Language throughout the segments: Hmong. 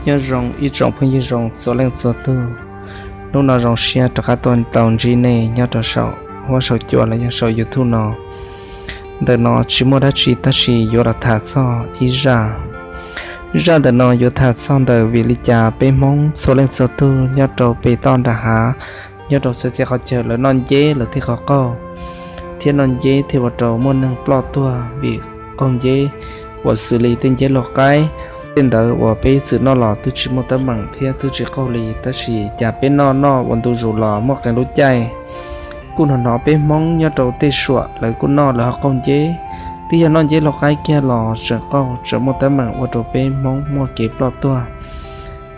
Nyob zoo ib tsoom phooj ywg zoo txhua leej txhua tug. Hnub no zoo siab rov qab tuaj tau ntsib nej nyob rau saum huab saum cua los yog saum YouTube no. Ntawm no tsis muaj dab tsi tab sis yuav los tham txog ib zaj. Zaj ntawm no yuav tham txog ntawm vim li cas peb Hmoob txhua leej txhua tug nyob rau pem toj nram hav, nyob rau txhua txhia qhov chaw lawv noj nceb lawv thiaj qhov qaug, thiab noj nceb thiaj ua rau muaj neeg ploj tuag vim qaug nceb, uas xws li tej nceb laug qaib, tej ntawd uas peb txwm noj los twb tsis muaj teeb meem thiab twb tsis qaug li, tab sis cas peb noj noj ua ntu zus los muaj qee lub caij kuj hnov hnov peb Hmoob nyob rau tej suam lawv kuj noj lawv ho qaug nceb. Twb yog noj nceb laug qaib kiag los tseem qaug tseem muaj teeb meem ua rau peb Hmoob muaj kev ploj tuag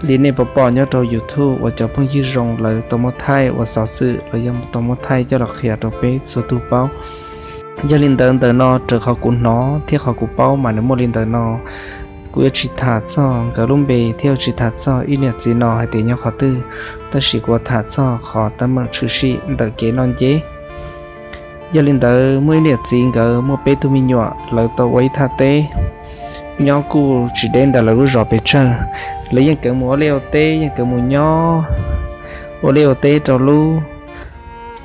li nej pom pom nyob rau YouTube uas cov phooj ywg zoo lawv tau muab thaij ua xov xwm los yog tau muab thaij coj los qhia rau peb txhua tug paub. Yog li ntawd ntawm no raws qhov kuv hnov thiab qhov kuv paub mas nws muaj li ntawm no. Kuv yuav tsis tham txog nkawd lub npe thiab yuav tsis tham txog ib niam txiv no hais tias nyob qhov twg, tab sis kuv yuav tham txog qhov teeb meem tshwm sim ntawm kev noj nceb. Yog li ntawd muaj ib niam txiv nkawd muaj peb tug me nyuam, lawv tau ua ib thaj teb nyob kuj tsis deb ntawm lawv lub zos pes tsawg. Lawv yeej kawv mus ua liaj ua teb, yeej kawv mus nyob ua liaj ua teb rau lub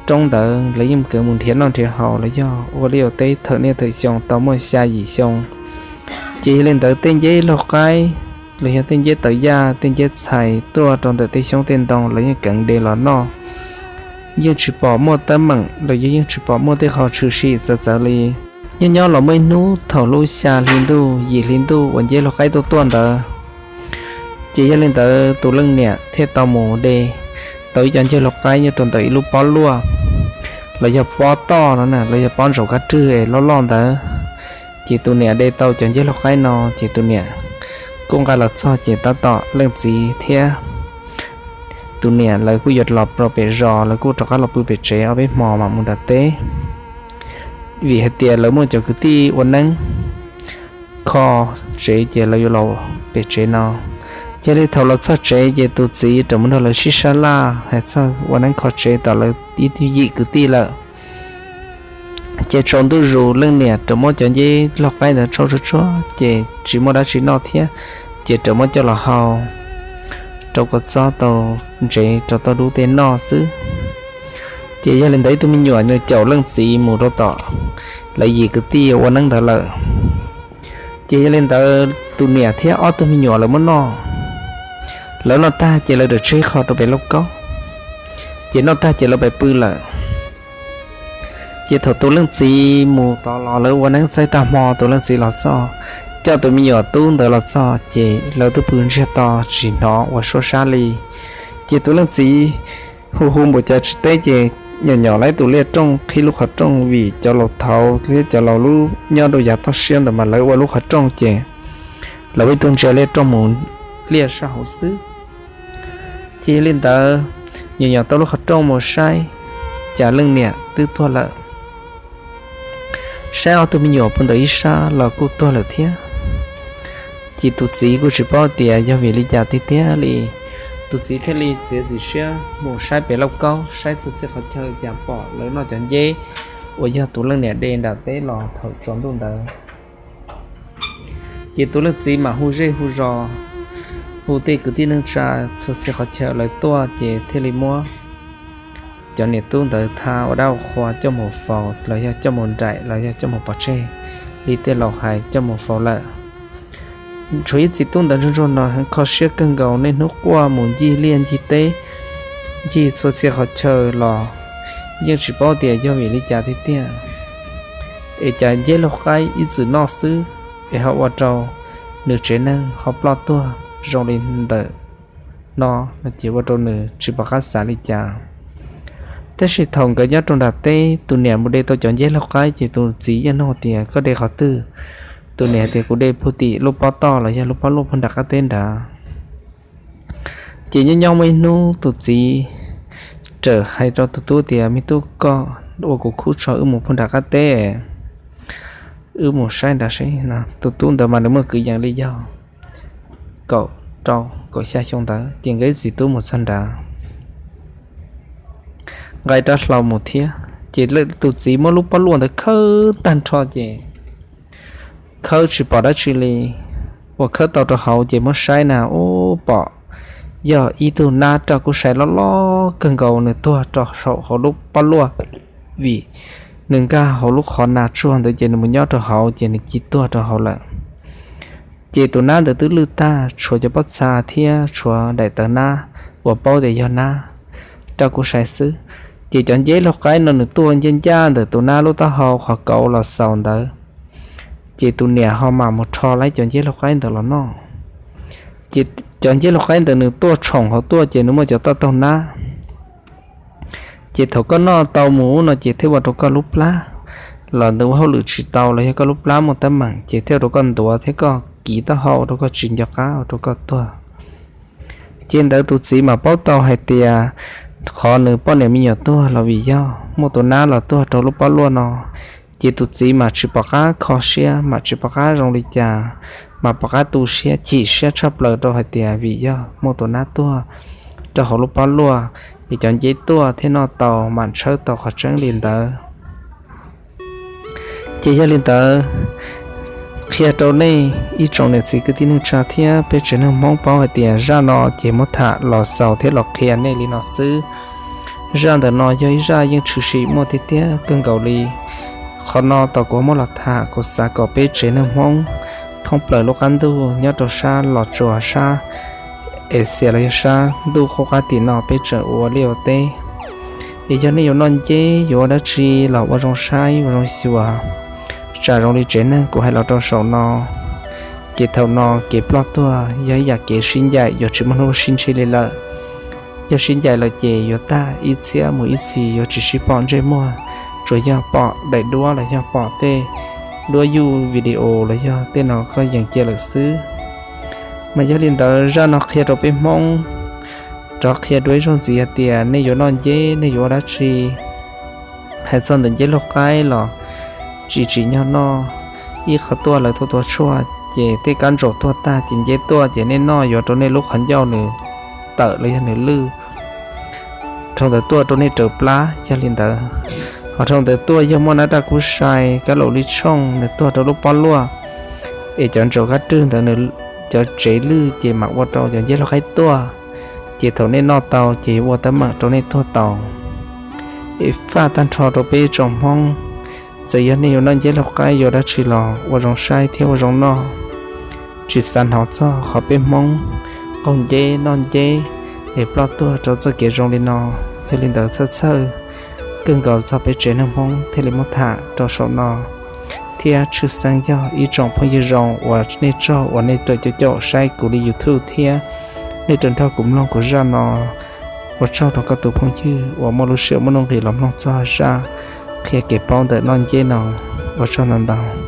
roob ntawd, lawv yeej kawv mus nrhiav noj nrhiav haus los yog ua liaj ua teb thawm niaj thawm xyoo tau muaj xya yim xyoo. Ces yog li ntawd tej nceb laug qaib los yog tej nceb tawv yaj tej nceb txhais tuaj rau ntawm tej xyoob tej ntoo lawv yeej kawv de los noj, yeej tsis pom muaj teeb meem los yog yeej tsis pom muaj tej qho tshwm sim txawv txawv li. Nyob nyob los muaj ib hnub thaum lub xya hli ntuj yim hli ntuj uas nceb laug qaib tuaj tuaj ntawd, ces yog li ntawd tus leej niam thiaj tau mus de tau ib co nceb laug qaib nyob rau ntawm ib lub pob luaj los yog pob toj no na los yog pob ntsaum kab rwg es loj loj ntawd. Ces tus niam de tau cov nceb laug qaib no ces tus niam kuj nqa los txog ces tab tom leej txiv thiab tus niam lawv kuj yuav los rau pem zos, lawv kuj rov qab los pw pem tsev ob peb hmo mam mus nram teb. Vim hais tias lawv muaj cov kwv tij ua neeb kho tsev ces lawv yuav los pem tsev no. Cia li thaum los txog tsev ces tus txiv rov mus nrog lawv sib sab laj hais txog ua neeb kho tsev tom lawv ib tug yim kwv tij lawm. Ces tsaus ntuj zus leej niam rov muab cov nceb laug qaib ntawd tsau tsuag tsuag ces tsis muaj dab tsi noj thiab, ces rov muab coj los hau rau kua txob tau ntsev rau tau dub tej noj xwb. Ces yog li ntawd ib tug me nyuam nws caum leej txiv mus rau tom lawv yim kwv tij ua neeb ntawd lawm. Ces yog li ntawd tus niam thiab ob tug me nyuam lawv muab noj, lawv noj tag ces lawv rov tseg qho rau pem lauj kaub, ces noj tag ces lawv pem pw lawm. Ces thaum tus leej txiv mus tod los lawv ua neeb txaij tag hmo tus leej txiv los txog, coj tus me nyuam tub ntawd los txog ces lawv twb pw ntsiag to tsis hnov ua suab sab li. Ces tus leej txiv hu hu npaum cas tsis teb ces nyom nyom lawv tus liaj rooj qhib lub qhov rooj vim cov laus thaud thiab cov laus lub nyob rau yav toj siab ntawd mas lawv ua lub qhov rooj ces lawv ib tug ntsia liaj rooj mus liaj sab hauv xwb. Ces yog li ntawd nyom nyom tau lub qhov rooj mus saib, cas leej niam twb tuag lawm. Saib ob tug me nyuam pw ntawm ib sab los kuj tuag lawm thiab. Ces tus txiv kuj tsis paub tias yog vim li cas tiag tiag li. Tus txiv thiaj li txiav txim siab mus saib pem lauj kaub, saib txhua txhia qhov chaw cas pom lawv noj cov nceb uas yog tus leej niam de nram teb los thaum tsaus ntuj ntawd. Ces tus leej txiv mam hu zej hu zos, hu tej kwv tij neej tsa txhua txhia qhov chaw lawv tuaj ces thiaj li muab cov niam tub ntawd tha ua dab ua qhua coj mus faus los yog coj mus nraim los yog coj mus pov tseg li tej laus hais coj mus faus lawm. Tshuav ib txiv tub ntawd ntsuag ntsuag no heev kho siab kawg nkaus, niaj hnub quaj mus ncig liaj ncig teb, ncig txhua txhia qhov chaw los yeej tsis paub tias yog vim li cas tiag tiag, es cas nceb laug qaib ib txwm noj xwb es ho ua rau nws tsev neeg ho ploj tuag zoo li ntawm no, ces ua rau nws tsis pom qab xav li cas. Tab sis thaum nkawd nyob rau nram teb, tus niam mus de tau cov nceb laug qaib ces tus txiv yeej nug tias koj de qhov twg? Tus niam hais tias kuv de puag tim lub pob toj los yog lub pob luaj puag nram qab teb nrad. Ces nyob nyob muaj ib hnub tus txiv raws hais rau tus tub tias me tub, koj ua kuv khub tso wb mus puag nram qab teb, wb mus saib nrad seb no. Tus tub ntawd mas nws muaj kwv yees li yog kaum rau kaum xya xyoo ntawd, ces nkawd ib txiv tub mus txog nrad, nqa rab hlau mus thiab, ces tus txiv muab lub pob luaj ntawd khawb tag nrho ces khawb tsis pom dab tsi li. Uas khawb tau rau hauv ces muab saib na, ub, pom yog ib tug nab raj kub sai loj loj kawg nkaus nws tuag rau saum hauv lub pob luaj, vim nws nkag hauv lub qhov nas tsuag ntawd ces nws mus nyob rau hauv ces nws cia tuag rau hauv lawm. Ces tus nab ntawd twb lwj tag, tshuav cov pob txha thiab tshuav daim tawv nab uas paub tias yog nab raj kub sai xwb. Ces cov nceb laug qaib no nws tuaj ncaj ncaj ntawm tus nab lub taub hau qhov kauv los xaus ntawd, ces tus niam ho mam mus rho laib cov nceb laug qaib ntawd los noj. Ces cov nceb laug qaib ntawd nws tuaj tshoom hauv tuaj ces nws muaj cov toj taug nab. Ces thaum koj noj tau mus no ces thiaj ua rau koj lub plab los ntawd ua hauj lwm tsis tau los yog koj lub plab muaj teeb meem ces thiaj ua rau koj ntuav thiab koj kiv taub hau rau koj tsis nco qab ua rau koj tuag. Ces ntawd tus txiv mam paub tau hais tias qhov nws poj niam me nyuam tuag los vim yog muaj tus nab los tuag rau lub pob luaj no. Ces tus txiv mam tsis pom qab kho siab, mam tsis pom qab zoo li cas, mam pom qab tu siab chim siab tshaj plaws rau hais tias vim yog muaj tus nab tuag rau hauv lub pob luaj, es cov nceb tuaj thiab noj tau mam tshawb tau qhov tseeb li ntawd. Ces yog li ntawd, qhia rau nej ib tsoom niam txiv kwv tij neej tsa thiab peb tsev neeg Hmoob paub hais tias zaj no ces muab tham los xaus thiab los qhia nej li no xwb. Zaj ntawm no yog ib zaj yeej tshwm sim muaj tiag tiag kawg nkaus li. Qhov no tau kuv muab los tham kuv xav kom peb tsev neeg Hmoob thoob plaws lub qab ntuj nyob rau sab Los Tsuas sab Asia los yog sab ntuj qub qab tim no peb tseem ua liaj ua teb. Es yog nej yuav noj nceb yuav ua dab tsi los ua zoo saib ua zoo xyuas. Tsam zoo li tsev neeg kuv hais los rau saum no, ces thaum no kev ploj tuag yog ib yam kev sib ncaim yuav tsis muaj hnub sib ntsib li lawm. Yog sib ncaim lawm ces yuav tag ib txhiab mus ib txhis yuav tsis sib pom ntsej muag, tsuas yog pom daim duab los yog pom tej duab yuj video los yog tej no koj yees cia lawm xwb. Mas yog li ntawd zaj no qhia rau peb Hmoob, rov qhia dua ib zaug ntxiv hais tias nej yuav noj nceb nej yuav ua dab tsi, hais txog ntawm nceb laug qaib los tsis tsim nyog noj. Ib qho tuaj lawv tuaj tua tshuaj ces tej kab ntsaum tuag tag ces nceb tuaj ces nej noj yuav rau nej lub qhov ncauj nws tawm los yog nws lwj. Dhau ntawd tuaj rau nej raws plab yog li ntawd. Ho dhau ntawd tuaj yog muaj nab raj kub sai kab laum li tshooj nws tuag rau lub pob luaj, es cov ntsaum kab rwg ntawd nws cov tsev lwj ces mam ua rau cov nceb laug qaib tuaj. Ces thaum nej noj tau ces yuav ua teeb meem rau nej tuag tau. Es faj tag nrho rau peb tsoom Hmoob, txawm yog nej yuav noj nceb laug qaib yuav dab tsi los ua zoo saib thiab ua zoo noj. Tsis xav hnov txog qhov peb Hmoob qaug nceb noj nceb es ploj tuag rau txoj kev zoo li no. Yog li ntawd txhawj txhawj kawg nkaus txog peb tsev neeg Hmoob thiaj li muab tham rau saum no. Thiab tshwj xeeb yog ib tsoom phooj ywg zoo uas nej tsaug uas nej raws caum caum saib kuv li YouTube thiab nej raws nrog kuv mloog kuv zaj no. Ua tsaug rau koj tus phooj ywg uas muaj lub siab muaj nuj nqis los mloog txog zaj qhia kev paub ntawm noj nceb no. Ua tsaug ntau ntau.